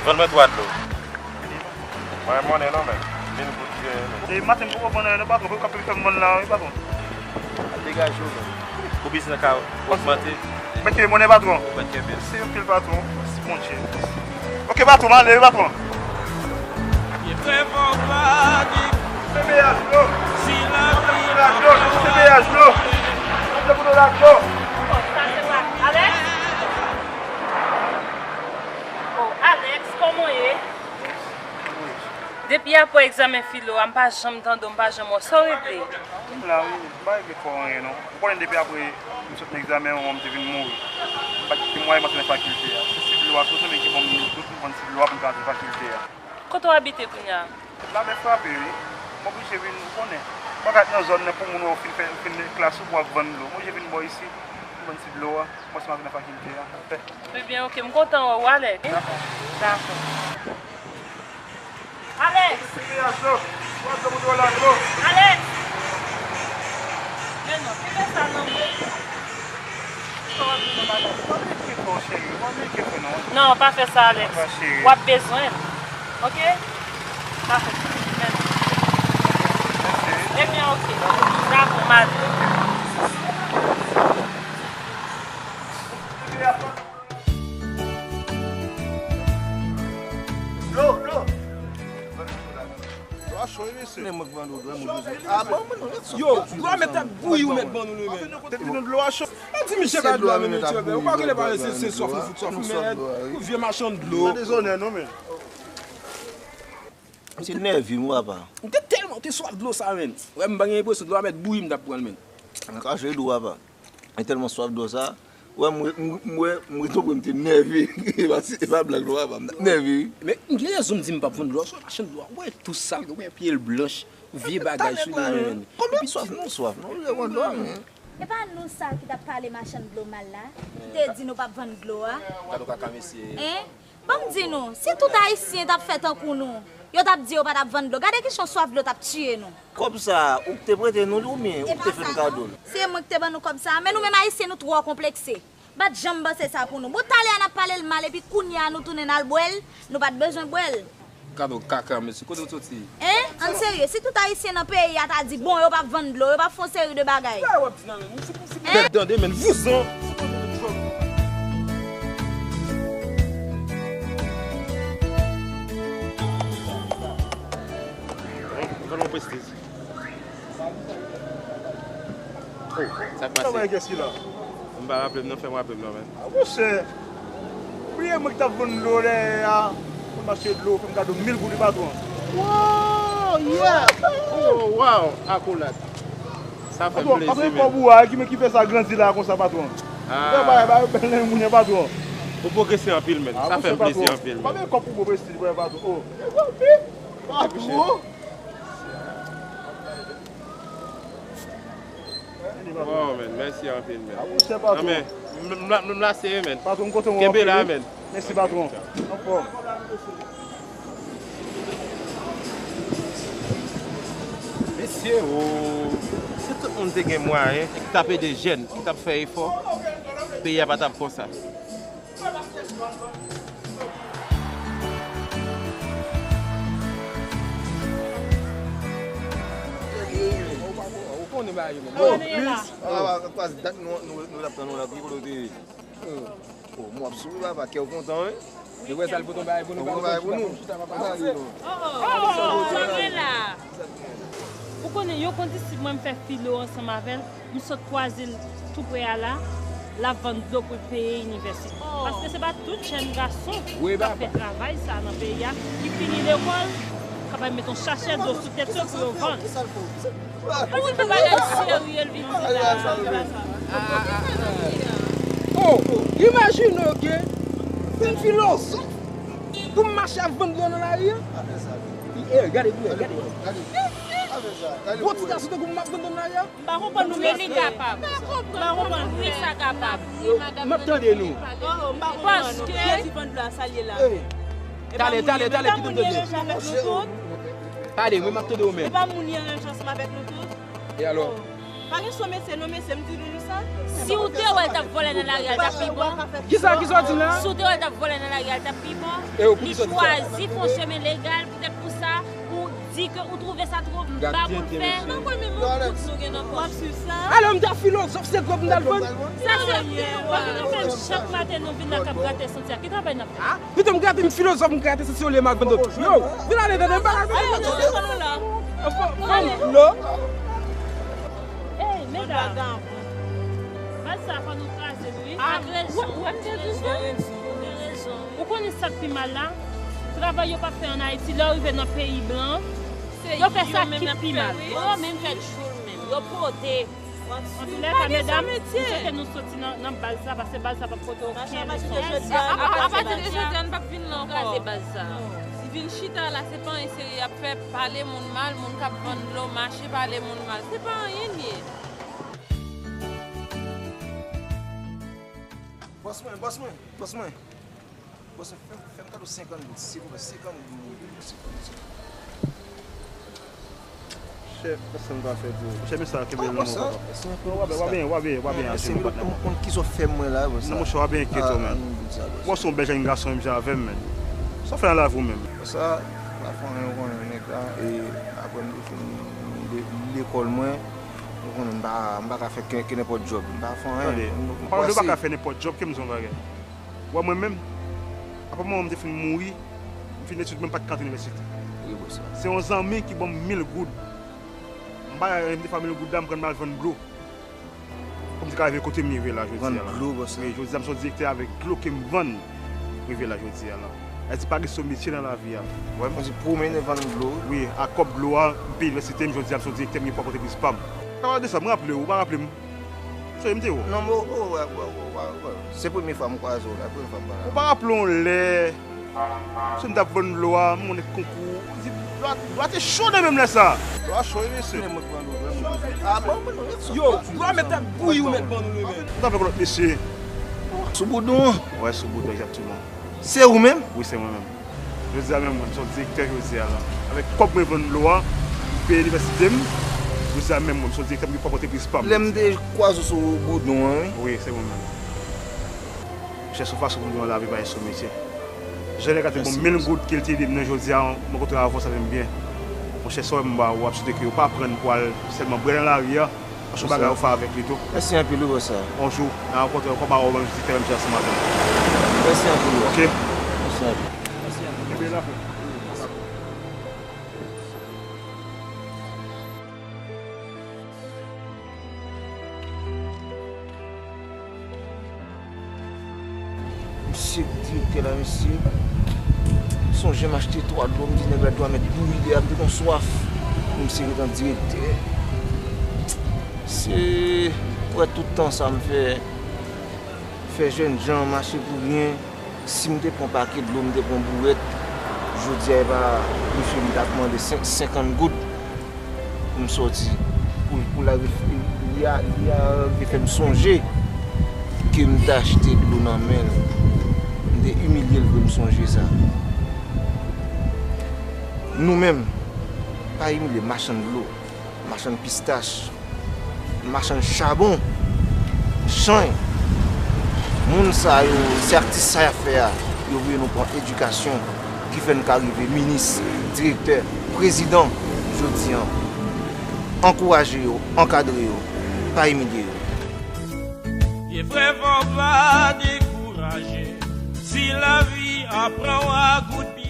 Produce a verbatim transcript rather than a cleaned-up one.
Vann mwen twa dlo. Mwen monnen non, men. Vin goute. E maten m poko vann anyen non, patwon. Kòb k ap fè m vann la, wi, patwon. Al degaje w, men. Pou biznis la ka ogmante. Mwen kenbe monnen, patwon. Mwen kenbe. Mèsi anpil, patwon. Mèsi, Bondye. Oke, patwon, m ale, wi, patwon. Alex? Oh, Alex, kòman w ye? Depi apre egzamen filo a, m pa janm tande w, m pa janm wè w. Sa w regle? M la wi, m pa regle twò anyen non. Ou konnen depi apre m sot nan egzamen an, m te vin mouri. M pa t gen mwayen m antre nan fakilte a. Se si dlo a, se yon zanmi ki ban m goud pou m vann si dlo a pou m ka antre nan fakilte a. Kote w abite kounye a? Lamen frape wi. M oblije vin, ou konnen. M pa ka ret nan zòn nan pou moun wè w fin fè, fin klas ou pou w ap vann dlo. M oblije vin bò isi, pou m vann si dlo a, pou m antre nan fakilte a. Ebyen, oke, m kontan wè w, Alex. Dakò. Dakò. Alex! Alex! Men non, kite sa non. Non, pa fè sa, Alex. W ap bezwen m. Oke? Pa fè sa. Men non. Ebyen, oke. Dakò, m ale. Dlo, dlo. Dlo a cho wi, mesye. Men mwen k vann ou dlo, mwen bezwen. Ah bon, mwen non, mèt sòt. Yo, dlo a mèt ap bouyi, ou mèt ban nou li, men. Tèt vin dlo a cho. An di misye bay dlo a, men, mesye, ou pa genlè pale, se, se swaf nou fout swaf, men. Ou vye machann dlo. Ou pa dezonè non, men. Misye nève m, papa. M te tèlman te swaf dlo sa, men. Wè, m pa gen enpresyon dlo a mèt bouyi, m t ap pran l, men. An ka jwe dlo, papa. Mwen tèlman swaf dlo sa. Wè, m, m, m, wè, m retonbe, m te nève. E pa, e pa blag, non, papa. M t ap nève, wi. Men, m gen rezon, m di m p ap vann dlo a. Sou machann dlo a. Wè, tou sal, wè, pye l blanch. Vye bagay sou li, men. Konbyen swaf nou swaf, non? Ou vle vann dlo a, men. E pa nou sa ki t ap pale machann dlo mal la, ki te di nou p ap vann dlo a? Gade w kaka mesye. Hein? Ban m di nou, si tout Ayisyen t ap fè tankou nou, yo t ap di yo pa t ap vann dlo. Gade kijan swaf dlo t ap tiye nou. Kòb sa, ou k te prete nou li oubyen ou k te fè n kado l? Se mwen k te ban nou kòb sa a, men nou menm Ayisyen nou twò konplekse. M pa t janm panse sa pou nou. Bon, talè a n ap pale l mal, epi kounye a nou tounen n al bwè l, nou pa t bezwen bwè l. Gade w kaka, mesye, kote w soti? Hein? Ann serye, si tout Ayisyen nan peyi a ta di, bon, yo p ap vann dlo, yo p ap fè yon seri de bagay. Sa w ap di la menm? Ou sipoze bèt tande, men vouzan. Vann yon prestij. Oh, sa k pase? Kòman e kès ki la? M pa raple m non, fè m raple m non, men. Ah, monchè. Bliye mwen ki t ap vann dlo dèyè a. Mwen mache dlo, fè m kado mil goud wi patwon. Wow, yeah. Oh, wow, akolad. Sa fè m plezi, men. Patwon, pa pran kòb ou a, ki men ki fè sa grandi la konsa, patwon. Ah. Fè bagay, bagay, bèl nan moun yo, patwon. Ou pwogrese anpil, men. Sa fè m plezi anpil, men. Pa gen kòb pou mwen prestij, patwon. Oh. Patwon. Oh, men, mèsi anpil, men. A, monchè, patwon. Ah, men, m, m, m, m la sere, men. Patwon, m kontan wè w anpil, wi. Kenbe la, men. Mèsi, patwon. Anfòm. Mesye, oh, si tout moun te gen mwayen, ki t ap ede jèn, ki t ap fè efò, peyi a pa t ap konsa. Ou konnen bagay yo menm. Oh, Chris. Ah, pa, pa, dat nou, nou, nou t ap tann ou la, ki kote w te ye? Oh, mwen ap souri, papa, kè w kontan, wi. Yo wè sa l pote yon bagay pou nou, pote yon bagay pou nou. Chita, papa. Oh, oh, oh, oh, oh, oh, oh, oh, oh. Ou konnen, yo konn di si mwen m fè filo ansanm avè l, m sot kwaze l tou pre a la, l ap vann dlo pou l peye inivèsite. Oh. Paske se pa tout jèn gason k ap fè travay sa nan peyi a, ki fini lekòl, k ap al met yon sachè dlo sou tèt yo pou yo vann. Ou di bagay serye l vin di la. Oh, imajine w gen yon filozòf pou m mache ap vann dlo nan lari a. Eh, gade pou wè, gade. Gwo ti gason tankou m ap vann dlo nan lari a. M pa konprann nou, men li kapab. M pa konprann, wi, sa kapab. M ap tande nou. Oh, oh, m pa konprann nou. Paske. Talè, talè, talè, kite m tande. Pale, mwen m ap tande w menm. E pa moun li anranj ansanm avèk nou tout? E alò? Oh. Pa gen sou metye non, mesye, m di nou sa. Si w te wè l t ap vòlè nan lari a, l t ap pi bon. Kisa, kisa w di m la? Si w te wè l t ap vòlè nan lari a, l t ap pi bon. Li chwazi fè yon chemen legal, poutèt pou sa, ou di ke ou twouve sa twò ba pou l fè. Nan kòl menm yon kout nou gen nan pòch. Alò, m ta filozòf, se gwòg m t al vann. Sa se, w ap vin fè m chak maten nou vin la k ap grate santi a. Ki travay n ap fè? Pito m grate m filozòf, m grate santi olye m al vann dlo. Yo, vin ale tande m pa ka vann dlo. Ey, medam. Baz sa fò nou kraze l wi. Ak rezon. Ou gen rezon. Ou gen rezon. Ou konnen sa k pi mal la? Travay yo p ap fè ann Ayiti, lè yo rive nan peyi blan, yo fè sa ki pi mal. Yo menm fè tchoul menm. Yo pote. Antoulèka, medam, m swete nou soti nan, nan baz sa, paske baz sa p ap pote okenn leson. Apati de jodi a, nou p ap vin la ankò. Kraze baz sa. Vin chita la, se pa anyen serye y ap fè, pale moun mal, moun k ap vann dlo, mache pale moun mal. Se pa anyen l ye. Bòs mwen, bòs mwen, bòs mwen. Bòs, fè, fè m kado senkant goud, silvouplè, senkant goud, mwen, senkant goud. Chèf, kisa m ka fè pou ou? Chèf, men sa, kenbe l nan men w, papa. W a byen, w a byen, w a byen, w a byen, patnè. Konn kisa w fè mwen la, bòs. Non, monchè, w a byen enkyete w, menm. Bòs, ou se yon bèl jèn gason, menm jan avè m, menm. Sa w fè nan lavi w, menm? Bòs, pa fè anyen, ou konnen, nèg la, e apre m te fin de, lekòl mwen, ou konnen, m pa, m pa ka fè ke, ke nenpòt djòb. M pa fè anyen. Tande, m pa ka fè nenpòt djòb, ke m di yon bagay. Ou wè mwen menm, apa manman m te fin mouri, m fin etid mwen, m pa t ka antre inivèsite. Wi, bòs. Se yon zanmi ki ban m mil goud. M pa, m te fè mil goud la, m pran m al vann dlo. Pou m te ka rive kote m rive la jodi a la. Vann dlo, bòs. Wi, jodi a m se yon direktè avèk dlo ke m vann rive la jodi a la. Sa di pa gen sou metye nan lavi a. Ou wè m? Ou di pwomennen vann dlo. Wi, ak kòb dlo a, m peye inivèsite m, jodi a m se yon direktè, m gen pwòp antrepriz pa m. Pale de sa, m raple w, ou pa raple m? Sonje m te wè w. Non, men w, w, w, se premye fwa m kwaze w la, premye fwa m pale avè w. Ou pa raple w lè, si m t ap vann dlo a, m konnen konkou, di dlo a, dlo a te cho nan men m lè sa. Dlo a cho, wi, mesye. Yo, dlo a mèt ap bouyi, ou mèt vann ou li menm. Ou t ap fè kolòt mesye. Sou boudon an? Wè, sou boudon, egzakteman. Se ou menm? Wi, se mwen menm. Jodi a menm, mwen, m se yon direktè jodi a la. Avèk kòb mwen vann dlo a, m peye inivèsite m. Jodi a menm, mwen, m se yon direktè, m gen pwòp antrepriz pa m. Lè m te kwaze w sou boudon an, wi. Wi, se mwen menm. Monchè, se yon fason pou m di w, lavi pa gen sou metye. Jan nèg la te ban m mil goud ke l te ede m nan jodi a, mwen kontre avè w, sa fè m byen. Monchè, sa w wè m ba ou, w ap swete ke w pa pran l pou al sèlman bwè nan lari a. Paske yon bagay ou fè avèk li tou. Mèsi anpil wi, bòs. On jou, n a rankontre ankò, m a wè w menm jodi tèlè m chita sou maten. Mèsi anpil wi. Ok. Mèsi anpil. Kenbe la, frè. Misye k direktè la, mesye. Sonje m achte twa dlo, m di nèg la dlo a mèt bouyi deyò a, m te gon swaf. Misye gentan direktè. Se pou wè tout tan sa m fè, fè jènjan mache pou ryen. Si m te pran pake dlo, m te pran bouwèt, jodi a, e pa, mesye, m t ap mande senk, senkant goud. Pou m sòti, pou, pou l rive, li a, li a rive fè m sonje ke m te achte dlo nan men l. M te imilye l vre, m sonje sa. Nou menm, pa imilye machann dlo, machann pistach, machann chabon, chany. Moun sa yo, se ak ti sa y ap fè a, yo voye nou pran edikasyon ki fè n ka rive minis, direktè, prezidan jodi a. Ankouraje yo, ankadre yo, pa imilye yo. Vye frè, fò w pa dekouraje. Si lavi a pran w a kout pye,